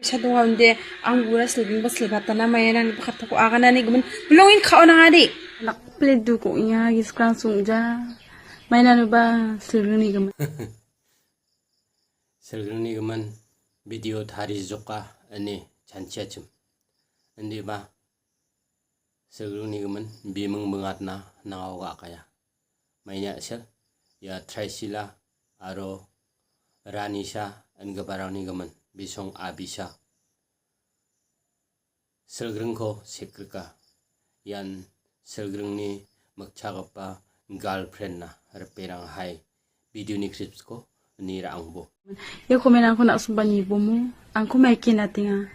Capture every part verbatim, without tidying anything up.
Bisa donga unde, ang ura silbingba silbatana mayanani bakatako aganani gimin bilongin ka·o nangade. Nakple duk ong·enga, giskrang song·ja. Mainanoba silgringni gimin. Silgringni gimin video tarijoka ine chanchiachim. Indiba silgringni gimin biming bingatna nangao ga·akaia. Maina sel, ia Traisila aro Ranisa ingiparangni gimin bisong Abisa. Silgringko sekrika. Ian silgringni mikchagipa girlfriend-na riperang hai video-ni clips-ko ni ra·angbo. Ia comment-rangko na·simba nibomo, angko maike natenga.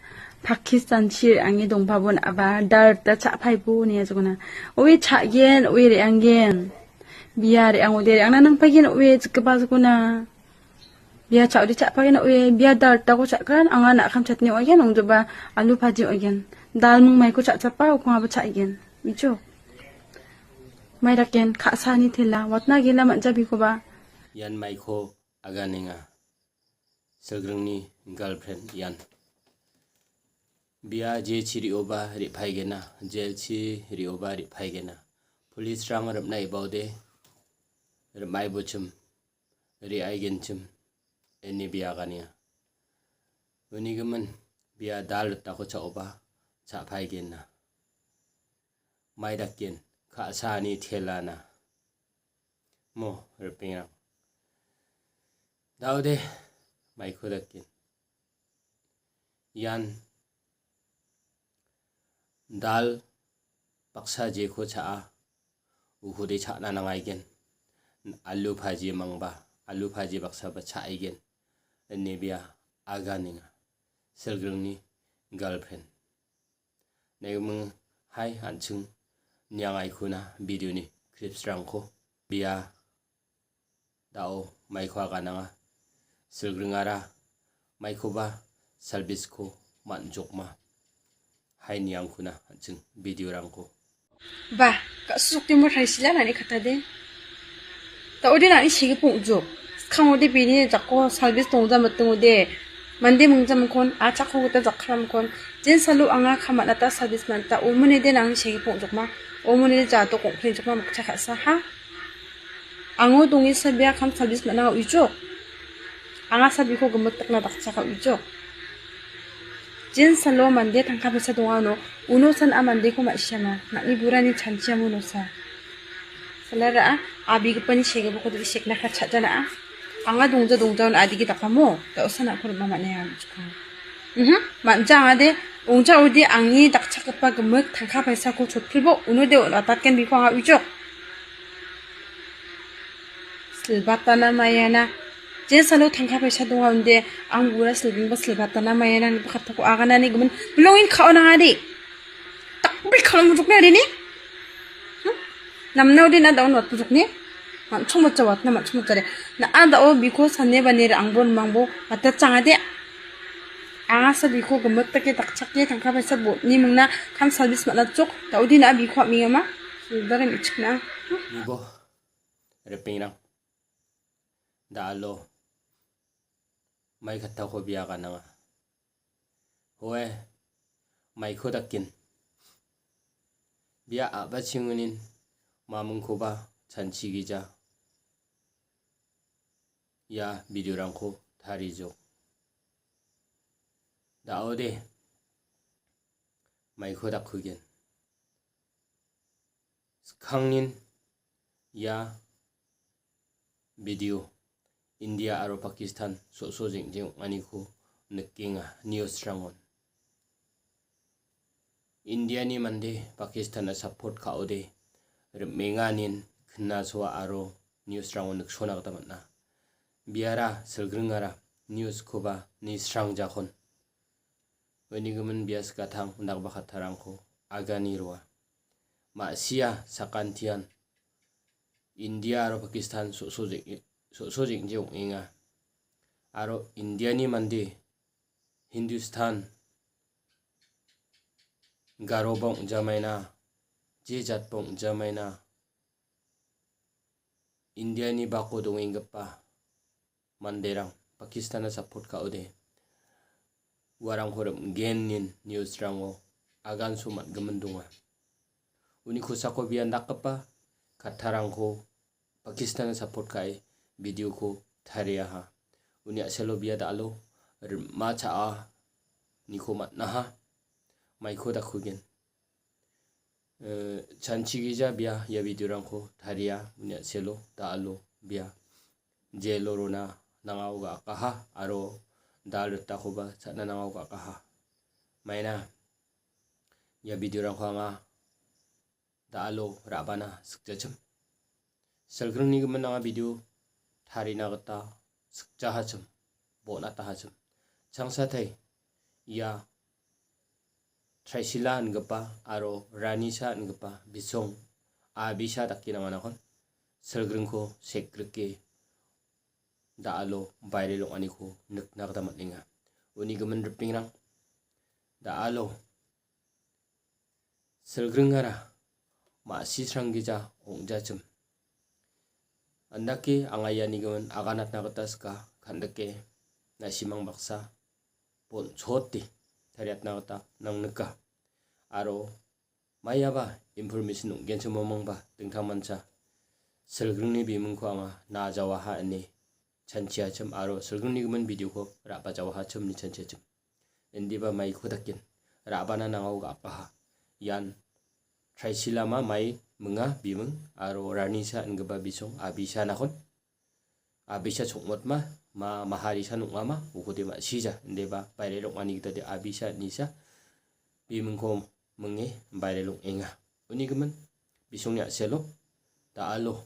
Pakistan-chi re·ange dongpabon aba, dal rita cha·paibo ine jokona. Oe cha·gen, oe re·angen. Bia re·angode re·angna nangpaigen oe jikgipa jokona. Bia cha·ode cha·pagen oe, bia dal ritako cha·kan, anga na·kam chatni ong·aigen, ong·joba alu bhaji ong·aigen. Dal mingmaiko cha·chapa, ukongaba cha·aigen. Ijo. Maidaken, ka·sani tela, watna gela man·jabikoba. Ian maiko aganenga. Silgringni girlfriend ian. Bia jechi re·oba re·paigena, jechi re·oba re·paigena. Police-rang rim·na ibaode, rim·aibochim, re·aigenchim, ine bia aganenga. Unigimin bia dal ritako cha·oba, cha·paigena. Maidaken, ka·sani telana. Mo, ripengrang. Daode, maiko daken. Ian dal baksa jeko cha·a, ukode cha·na nangaigen. Alu bhaji mangba, alu bhaji baksaba cha·aigen. Ine bia aganenga. Silgringni girlfriend. Naiming hai an·ching niangaikuna video-ni clips-rangko bia da·o maiko agananga. Silgringara maikoba salbis-ko man·jokma. Hai niangkuna an·ching video-rangko. Ba, ka·susokde mo thaisila nani katade. Da·ode nani segipong ujok. Skangode bini jako salbis tongja mitingode. Mande mingjamkon achako gita jakkalamkon. Jensalo anga kam man·ata salbis man·ata. Omonede nangni segipong ujokma. Omonede jadok ong·plenjokma mikcha ka·sa ha. Ango donge sabia kam salbis man·a uijok. Anga sabiko gimik dakna dakchaka uijok. Jensalo mande tangka pesa donga uno, uno san a mandeko ma·siama, nang·ni burani chanchiamo nosa. Salara a, abigipani segipoko digi sekna ka cha·jana a. Anga dongja dongjaon adigi dakamo, da·osa na·ko rima man·enga uijok. Mhm, man·ja angade, ongja ode angni dakchakgipa gimik tangka paisako chotpilbo, unode on·atatgen biko anga uijok. Silbatana maiana. Jensalo tangka paisa donga unde, ang ura silbingba silbatana maiana, nangni bakatako aganani gimin bilongin ka·o nangade. Dakbri ka·o mujokna rini. Hmm? Namna ude na daun wat mujokni. Man·chong matcha watna man·chong matcha de. Na a da·o biko sane bane re angbo nimangbo matcha changade. Angasa biko gimik dake dakchake tangka paisa botni mingna kam salbis man·achok. Da·ode na biko am·engama. Silbare me·chikna. Hmm? Nibo. Ripengrang. Da·alo. Mai kattako bia gananga. Hoe. Maiko dakin. Bia a·bachingunin mamingkoba chanchigija. Ia video-rangko tarijok. Da·ode. Maiko dakkugen. Skangnin ia video India aro Pakistan so·so jeng·jeng ong·aniko nikenga news-rangon. Indiani mande Pakistana support ka·ode rim·enganin kinasoa aro news-rangon niksona gita man·a. Biara silgringara news-koba nisrangjakon. Unigimin bias gatang indakgipa kattarangko agani roa. Ma·sia sakantian India aro Pakistan so·so jeng·, so·so jeng·je ong·enga. Aro Indiani mande Hindustan Garoba ong·jamaina, je jatba ong·jamaina, Indiani bako dongenggipa manderang Pakistana support ka·ode. uarangko rim·gennin newsrango aganso man·gimin donga. Uni kosako bia dakgipa kattarangko Pakistan-o support ka·e video-ko tariaha. Uni a·selo bia da·alo rim·a cha·aniko man·aha. Maiko dakkugen. Eh, chanchigija bia ia video-rangko taria, uni a·selo da·alo bia jelo rona nangao ga·akaha aro dal ritakoba cha·na nangao ga·akaha. Maina ia video-rangko anga da·alo ra·bana sikjachim. Silgringni gimin anga video tarina gita sikjahachim, bon·atahachim. Changsatai ia Traisila ingipa aro Ranisa ingipa bisong Abisa dake nanganakon silgringko sekrike da·alo bairel ong·aniko nikna gita man·enga. Uni gimin ripengrang da·alo silgringara ma·sisranggija ong·jachim. Andake anga iani gimin aganatna gita sika, kandike na·simang baksa bon·chote tariatna gita nangnika. Aro maiaba information ong·genchim mamangba dingtangmancha silgringni bimingko anga najawaha ine chanchiachim aro silgringni gimin video-ko ra·bajawahachim ine chanchiachim. Indiba maiko daken ra·bana nangao ga·akaha. Ian Traisilama mai minga biming aro Ranisa ingipa bisong Abisanakon. Abisa chongmotma, ma Maharisa nong·ama, ukode ma·sija. Indiba bairel ong·ani gitade Abisa inisa bimingko minge bairel ong·enga. Uni gimin bisongni a·selo da·alo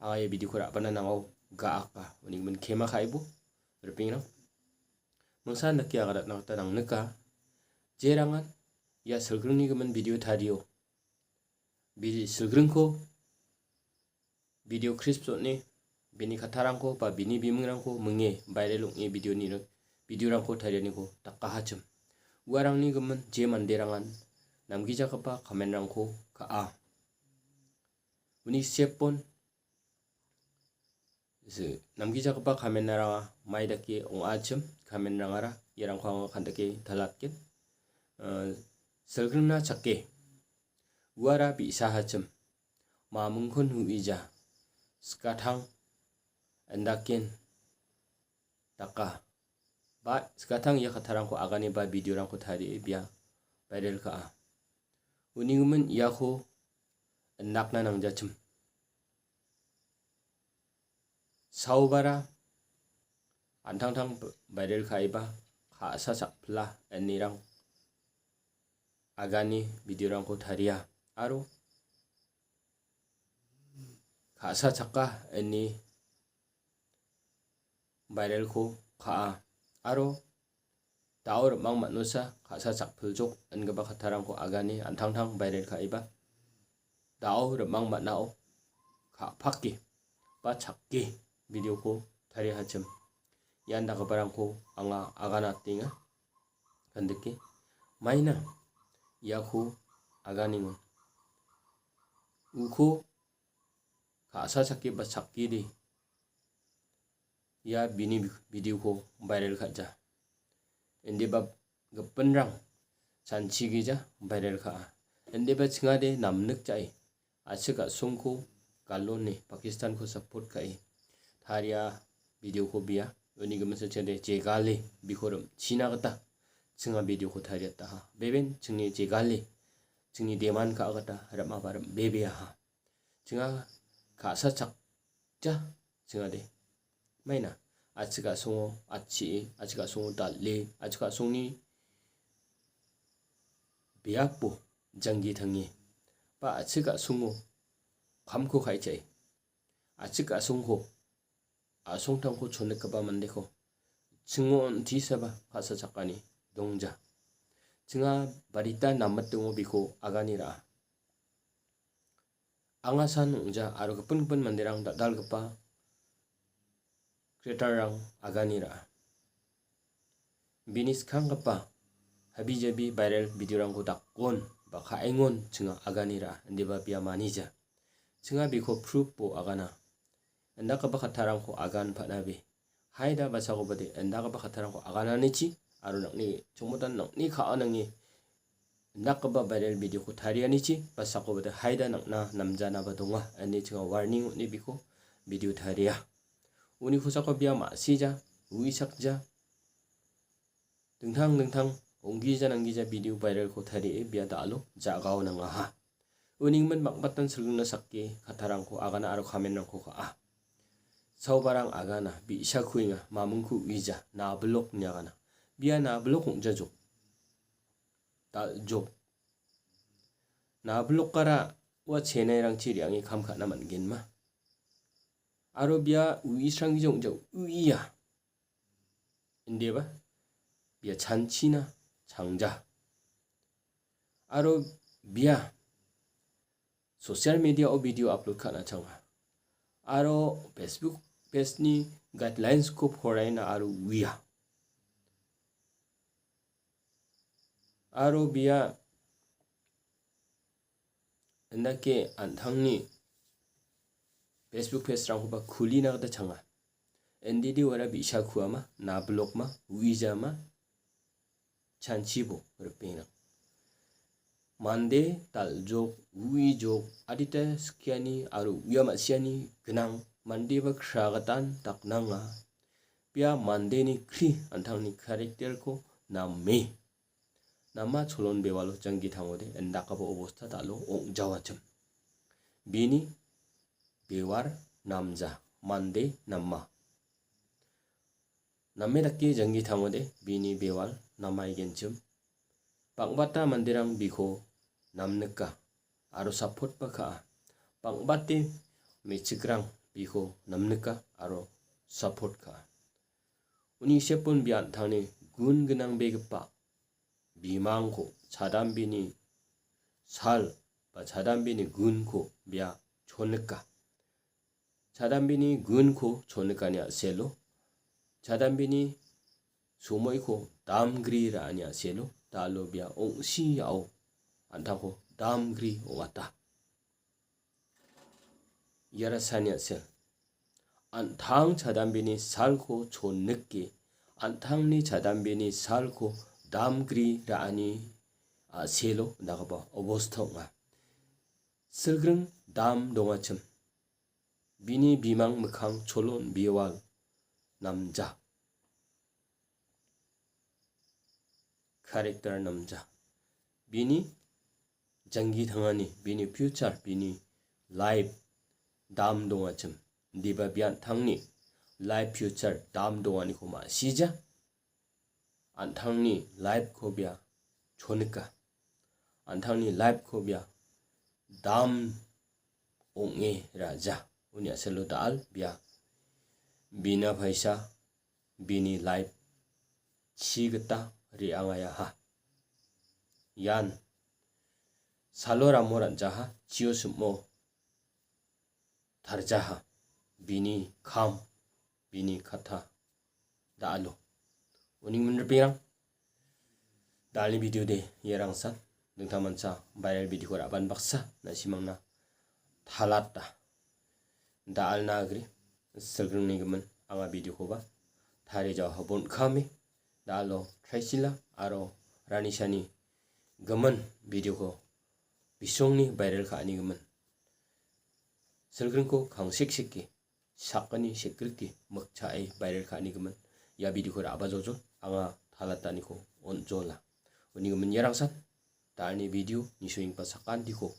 anga ia video-ko ra·bana nangao ga·aka. Uni gimin kema ka·ebo ripengrang. Mingsa dake aganatna gita nangnika. Jerangan ia silgringni gimin video tario. Bidi silgringko video clip on·e bini kattarangko ba bini bimingrangko minge bairel ong·e video-ni, video-rangko tarianiko dakahachim. Uarangni gimin je manderangan namgijagipa comment-rangko ka·a. Uni sepon se-, namgijagipa comment-ranga mai dake ong·achim, comment-rangara iarangko anga kandike talatgen. Eh, silgringna chake uara bi·sahachim. Mamingkon hu·ija, skatang indaken daka. Ba skatang ia kattarangko agane ba video-rangko tarie bia bairel ka·a. Uni gimin iako indakna nangjachim. Saubara an·tangtang bairel ka·eba ka·sa sakpila inirang agane video-rangko taria aro ka·sa chaka ine bairelko ka·a aro da·o rim·ang man·osa ka·sa chakpiljok ingipa kattarangko agane an·tangtang bairel ka·eba da·o rim·ang man·ao ka·pake ba chake video-ko tariahachim. Ian dagiparangko anga aganatenga. Kandike maina iako aganengon. Uko ka·sa chake ba chakede ia bini video-ko bairel ka·ja. Indiba gipinrang chanchigija bairel ka·a. Indiba chingade namnik ja·e a·chik a·songko galone Pakistan-ko support ka·e taria video-ko bia uni gimin silchade jegale biko rim·china gita chinga video-ko tariataha. Beben chingni jegale chingni deman ka·a gita rim·aba rim·bebeaha. Chinga ka·sa chakja chingade. Maina a·chik a·songo atchie, a·chik a·songo dal·e, a·chik a·songni biapo janggi tange ba a·chik a·songo kamko ka·e cha·e, a·chik a·songko a·songtangko chonnikgipa mandeko chingo on·tisaba ka·sa chakani dongja. Chinga barita namitingo biko agani ra·a. Anga san ong·ja aro gipin gipin manderang dal·dalgipa creator-rang agani ra·a. Bini skanggipa habi jabi viral video-rangko dakon ba ka·engon chinga agani ra·a, indiba bia manija. Chinga biko proof-o agana. Indakgipa kattarangko agan pa·nabe. Haida basakobade indakgipa kattarangko agananichi aro nang·ni chongipa nang·ni ka·a nange indakgipa viral video-ko tarianichi ba sakobade haida nang·na namjanaba donga ine chinga warning on·e biko video taria. Uni kosako bia ma·sija, uisakja, dingtang dingtang ong·gija nanggija video viral-ko tarie bia da·alo ja·gao nangaha. Uni gimin bang·batan silgringna sake kattarangko agana aro comment-rangko ka·a. Saobarang agana, bi·sa kuenga, mamingko uija, nabilok ine agana. Bia nabilok ong·jajok. Dal·jok. Nabilokara ua chenairangchi re·ange kam ka·na man·genma. Aro bia uisranggija ong·ja uia. Indiba bia chanchina changja. Aro bia social media-o video upload ka·na changa. Aro Facebook page-ni guidelines-ko poraina aro uia. Aro bia indake an·tangni Facebook page-rangkoba kulina gita changa. Indide uara bi·sa kuama, nabilokma, uijama, chanchibo ripeng. Mande dal·jok, uijok, adita skiani aro uia ma·siani gnang, mandeba kragatan daknanga. Bia mandeni kri an·tangni character-ko name. Nama cholon bewalo janggi tangode indakgipa obosta dal·o ong·jawachim. Bini bewar namja, mande nama. Name dake janggi tangode bini bewal namaigenchim. Bang·bata manderang biko namnika aro support-ba ka·a. Bang·bate me·chikrang biko namnika aro support ka·a. Uni sepon bia an·tangni gun gnangbegipa bimangko chadambini sal ba chadambini gunko bia chonika. Chadambini gunko chonikani a·selo, chadambini somoiko damgri ra·ani a·selo, dal·o bia ong·siao an·tangko damgri ong·ata. Iara sani a·sel. An·tang chadambini salko chonike, an·tangni chadambini salko damgri ra·ani a·selo indakgipa obosta ong·a. Silgring dam dongachim. Bini bimang mikkang cholon biwal namja. Character namja. Bini janggi tangani, bini future, bini life dam dongachim. Indiba bia an·tangni life future dam donganiko ma·sija. An·tangni life-ko bia chonika. An·tangni life-ko bia dam ong·e ra·ja. Uni a·selo dal bia bina paisa bini life chi gita re·angayaha. Ian salo ramo ra·jaha, chio simo tarjaha. Bini kam, bini katha da·alo. Uni gimin ripengrang, da·alni video de iarangsan, dingtang mancha viral video-ko ra·ban baksa na·simangna talata. Da·alna agri, silgringni gimin anga video-koba tarijaoha bon·kame, da·alo Traisila aro Ranisani gimin video-ko bisongni viral ka·ani gimin. Silgringko kangsekseke, sakgni sekrike, mikchae viral ka·ani gimin. Ia video-ko ra·ba jojon, anga talataniko on·jola. Uni gimin iarangsan, da·alni video, nisoenggipa sakantiko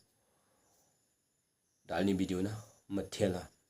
da·alni video-na mitela.